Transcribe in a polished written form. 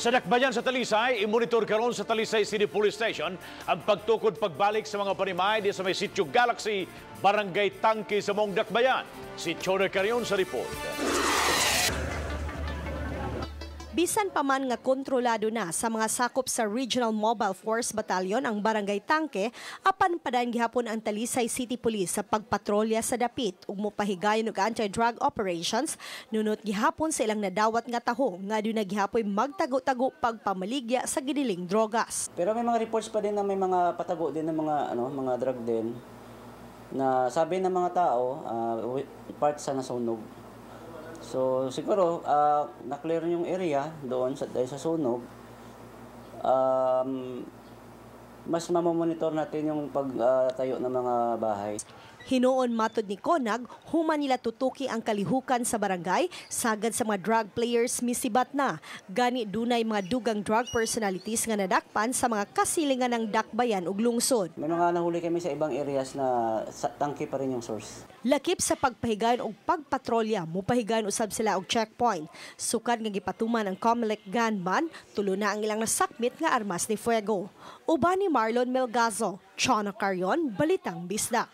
Sa Dakbayan sa Talisay, imonitor karon sa Talisay City Police Station ang pagtukod pagbalik sa mga panimay di sa may Sitio Galaxy, Barangay Tangke sa maong Dakbayan. Si Chona Carion sa report. Bisan pa man nga kontrolado na sa mga sakop sa Regional Mobile Force Battalion ang Barangay Tangke, apan padayon gihapon ang Talisay City Police sa pagpatrolya sa dapit ug mopahigayon og anti-drug operations nunot gihapon sa ilang nadawat nga taho nga aduna gihapoy magtago-tago pagpamaligya sa gidiling drogas. Pero may mga reports pa din na may mga patago din ng mga ano, mga drug din na sabi ng mga tao part sa nasunog. So siguro na-clear yung area doon sa dahil sa sunog. Mas mamomonitor natin yung pagtayo ng mga bahay. Hinuon matod ni Conag, human nila tutuki ang kalihukan sa barangay, sagad sa mga drug players misibat na. Gani dunay mga dugang drug personalities nga nadakpan sa mga kasilingan ng dakbayan ug lungsod. May mga nahuli kami sa ibang areas na sa Tangke pa rin yung source. Lakip sa pagpahigayon og pagpatrolya, mupahigayon usab sila og checkpoint. Sukad nga gipatuman ang COMELEC gun ban, tulo na ang ilang nasakmit nga armas ni fuego. Uban ni Marlon Melgazo, Chona Carion, Balitang Bisdak.